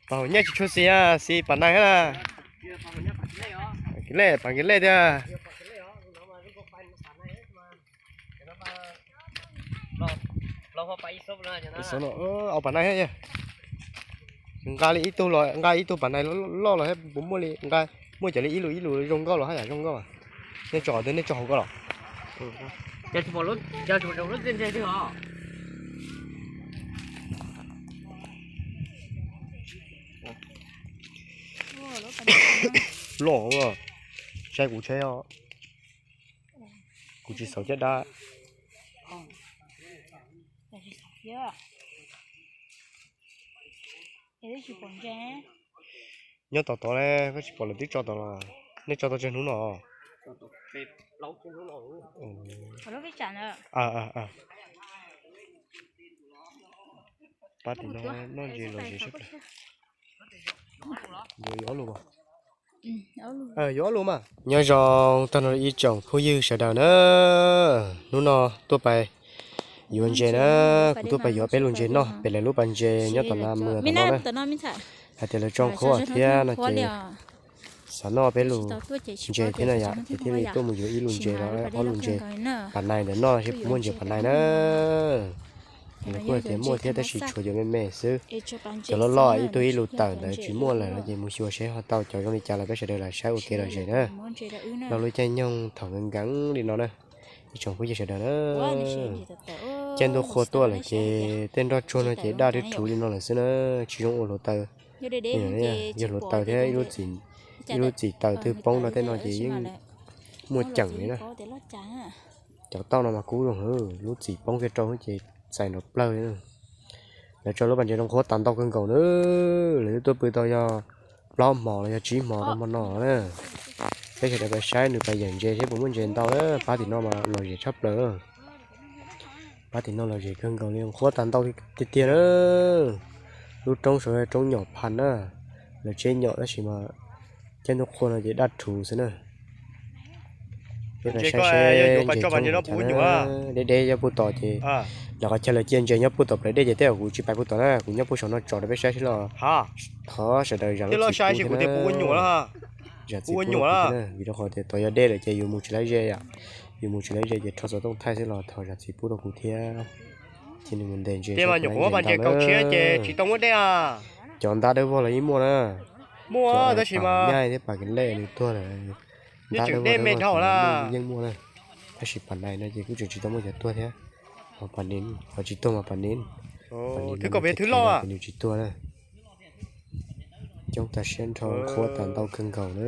Pas hauv nyaj tsis tshua xis, xis pas nais na. Kev lej, pas kev lej tiag. Au pas nais, nqa li ib tug los nqa ib tug pas nais loj los thiab puas muaj li, nqa muaj cov li ib lus ib lus zoo nkauj los haj yam zoo nkauj. Nej tso qhov twg, nej tso hauv ko los? Loj, saib kuv tsheb os. Kuv tsis xauv caj dab. Nyob tod tod ne, koj tsis pom lawv twb tso tod los? Nej tso tau tsawg hnub no? Pab tim no noj ntses lom zem sab plaws. Yuav ob lus mas. Nyob zoo tag nrho ib tsoom phooj ywg sawv daws na. Hnub no tuaj pais yuav ntses na, kuv tuaj pais yuav peb lus ntses noj pem lawv lub pas ntses nyob tom na, mus tom no na. Hais tias lawv tso qhuav thiab no ces xav noj peb lus ntses thiab na yom, ces thiaj li tuaj mus yuav ib lus ntses los ob lus ntses pas nais ntawd noj seb puas muaj ntses pas nais na. Lawv kuj hais tias muaj thiab tab sis tshuav cov me me xwb. Cov loj loj ib tug ib lus tawm ntawd tsis muaj lawm no ces mus xyuas seb ho tau cov zoo li cas los peb sawv daws lam saib ua ke lom zem na. Lo lub caij nyoog thaum nkees nkees li no na, ib tsoom phooj ywg sawv daws na, caij ntuj qhua tuaj lawm ces tej nroj tsuag no ces daj rwb rhuv li no lawm xwb na, tsis zoo ua hluav taws. Yog hluav taws thiab ib lub txim taws twg poob rau tej no ces yeej muaj ceem li na. Cov tauj no mas kub zoo, lub txim poob kiag rau ces txais nrov plawg li na. Lawv tso lub pas ntses zoo qhuav tas ntau kawg nkaus na, lawv twb tuaj pw tau yog plaub hmo los yog tsib hmo rau hmo no na. Peb sawv daws pais saib nws pais yawm ntses seb puas muaj ntses ntau na, pab tim no mas lom zem tshaj plaws. Pab tim no lom zem kawg nkaus li, qhuav tas ntau tiag tiag na. Lub roob saud roob nyom phas na, lawv tseb nyom tab sis mas caij ntuj qhua no ces daj rhuv xwb na. Peb saib seb ntses coob cas na. Deb deb nyob puag tom ces lawv qhov chaw lawv cia ntses nyob puag tom plawv dej ces tej zaum kuv tsis pais puag tom na, kuv nyob puag saum no tso rau peb saib seb los. Thov sawv daws zam lub txim pub thiab na, zam txim pub rau kuv thiab na, vim rau qhov tias tod yog dej lawm ces yus mus tsis laib ze yom. Yus mus tsis laib ze ces rho xov tooj thaij xwb los thov zam txim pub rau kuv thiab. Ces nws mus ntes ntses, nyuam qhuav muab pas ntses kaus tshiab ces tsis tau muab dej. Cov ntab dawb vog los yeej muaj na. Muaj tab sis mas nyaij thiab pas kev lej nws tuag lawm. Ntab dawb vog dawb vog yeej muaj na. Tab sis pas nais no ces kuj tseem tsis tau muaj cov tuag thiab. Ho pas nis, ho tsis tuag mas pas nis, pas nis no nws tsis tuag na. Coob tas siab nrho, qhuav tas ntau kawg nkaus na.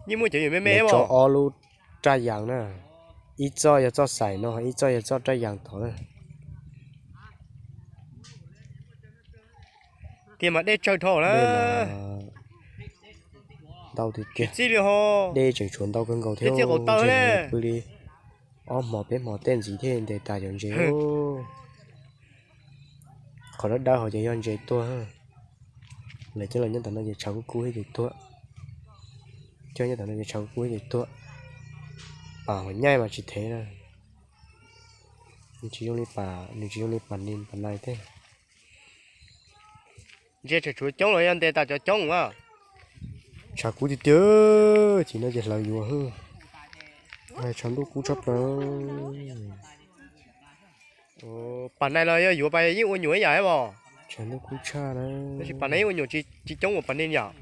Lawv tso ob lub raj yas na, ib txoj yog txoj xais no, ib txoj yog txoj raj yas tod na. Tiag mas dej tsawg dhau na. Ntau tiag tiag, dej tseem tshuav ntau kawg nkaus thiab, pw li ob hmos peb hmos tej ntxiv thiaj ntes tas cov ntses. Qhov dawb dawb hauv ces yog ntses tuag. Lawv coj los nyob tom no ces tshav kub kub thiab ces tuag. Coj nyob tom no ces tshav kub kub thiab ces tuag. Pas hauv nyaij mas tsis thev na. Nws tsis zoo li pas, nws tsis zoo li pas nis pas nais thiab. Ntses tseem tshuav coob los yog ntes tas cov coob a. Tshav kub tiag tiag, ces no ces hlawv yuav. Tshav ntuj kub tshaj plaws. Pas nais los yog yuav pas yeej ua nyuam ib yam thiab os. Tshav ntuj kub tshaj na. Tab sis pas nais yeej ua nyuam tsis coob uas pas nis yom.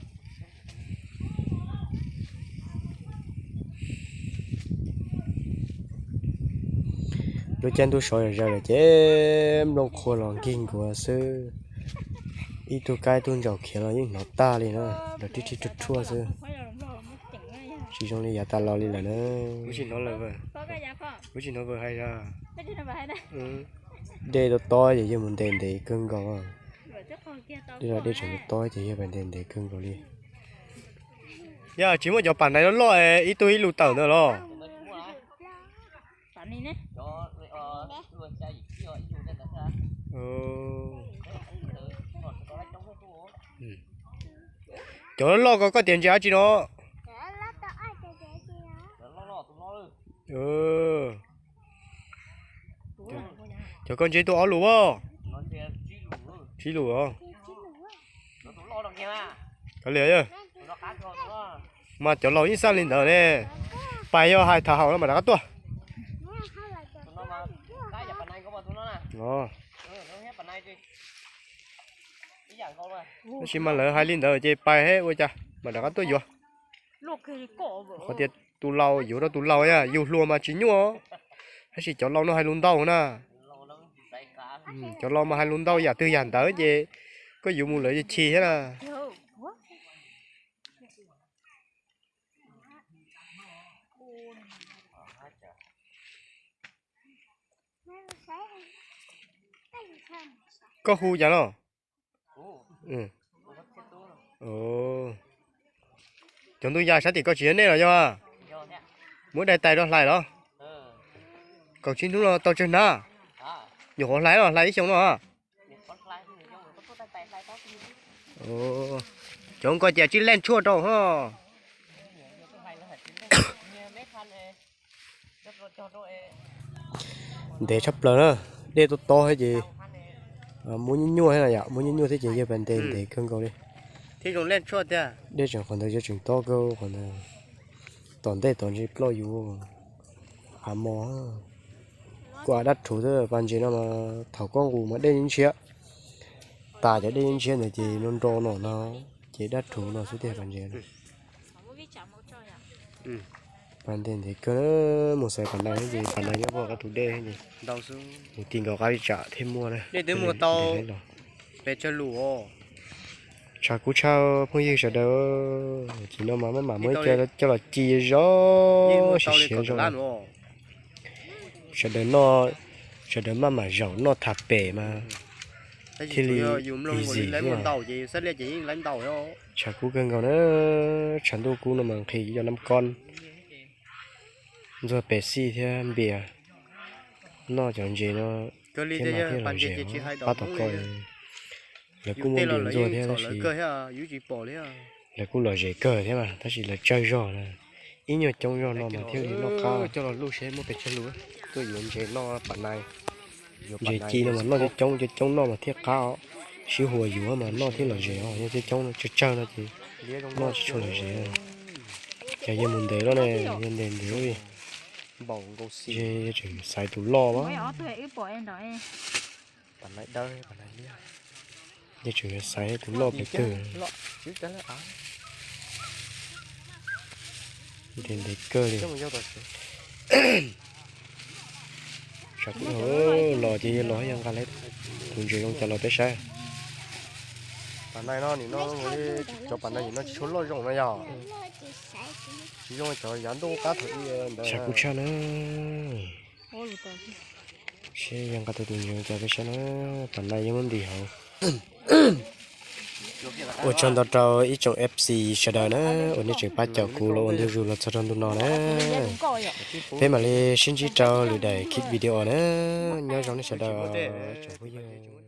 Lub caij ntuj sov zom zaws lawm ces nplooj qhuav los nkig nkuav xwb. Ib tug kab ib tug ntsaum khiav los yeej hnov tag li na, nrov rhib rhib rhuaj rhuaj xwb. Tsis zoo li yav tas los li lawm na. Kuv tsis hnov lawv hais. Dej tob tob ces yog mus ntes ntev kawg nkaus. Dej los dej tseem tob tob ces yog pais ntes ntev kawg nkaus li. Yog tsis muaj cov pas nais loj loj ib tug ib lus tawm ntawd los? Cov loj loj ko koj tias ntses dab tsi no? Cov koj ntse tuaj ob lus as? Tsib lus os. Kav liam, mas cov laus yeej xaj li ntawd ne. Pais yog hais tham haum no mas rov qab tuaj. Tab sis mas lawv hais li ntawd ces pais ua cas mas rov qab tuaj yuav. Qhov tias tus laus yuav rau tus laus, yus hluas mas tsis nyuaj, tab sis cov laus no hais lus ntau na. Cov laus mas hais lus ntau yam twg yam ntawd ces koj yuav mus lawv chim thiab na. Koj hu cas no? Cov ntub yas sab tim koj tsis yog nej los yog? Muab dai tais rau hlais los? Kaum tsib hnub no tau tsawg hnab? Nyuam qhuav hlais los hlais ib xyoos no? Cov koj cia tsib leej tshuaj rau ho. Ntev tshaj plaws na, dej tob tob thiab ces muab nyuaj nyuaj thiab yom, muab nyuaj nyuaj thiab ces yawg pas ntes ntev kawg nkaus li. Dej tseem qhov ntawd yog tseem tob kawg qhov ntawd, tom ntej tod ntshe ploj yus hav mos. Kuj av dab rhuv xwb, pas ntses no mas thaum koj nqus mas dej ntshiab, tas cov dej ntshiab ntawd ces no nro no no ces dab rhuv no xwb tiag pas ntses. Pas ntes ntev kawg, mus xaiv pas nais ces pas nais nyob puag qab tus dej ces mus ti nkaus qab ib tsam thiaj muaj na. Dej twb mus tau pes tsawg lus. Tshav kub tshaj phooj ywg sawv daws, ces no mas maj mam muab coj los ci zog siav siav zog. Sawv daws noj, sawv daws maj mam zaum noj tham pem mas thiaj li easy thiab. Tshav kub kawg nkaus na, tshav ntuj kub no mas nqhis cov nab kob, ntxuag pes xij thiab npias, noj cov ntses no thiab mas thiaj lom zem. Pab tom ko lawv kuj muaj npias ntxuag thiab tab sis lawv kuj lom zem kawg thiab mas tab sis lawv tsawg zog na, ib nyuag coob zog no mas thiaj li noj qab. Coj los luj seb muaj pes tsawg lus, tuaj yuav ntses noj pas nais. Ntses ci no mas noj coob coob, coob coob noj mas thiaj qab os. Sib huas yuav mas noj thiaj lom zem os, yog coob coob tsawg tsawg no ces noj tsis tshua lom zem. Ces yawg mus ntev lawm ne, yawg ntev ntev li. Ntshe yawg tseem xaiv tus loj mas. Yawg tseem yuav xaiv tus loj pes twg. Ntev ntev kawg li. Tshav kub los ces yawg los yawg nqa lawv tus ntses zoo cas los peb saib. Pas nais no nim no, cov pas nais nim no tsis tshua loj zoo no yog. Tsis zoo cov yav ntuj qab thaum ub ntawd. Tshav kub tshaj na. Seb yawg nqa tau tus ntses zoo cas peb saib na. Pas nais yawg muab ntim hauv. Ua tsaug ntau rau ib tsoom F C sawv daws na, uas nej tseem pab caum kuv los ua ntu zus los txog rau ntu no na. Peb mam li sib ntsib rau lwm daim clip video na. Nyob zoo nej sawv daws tsoom phooj ywg.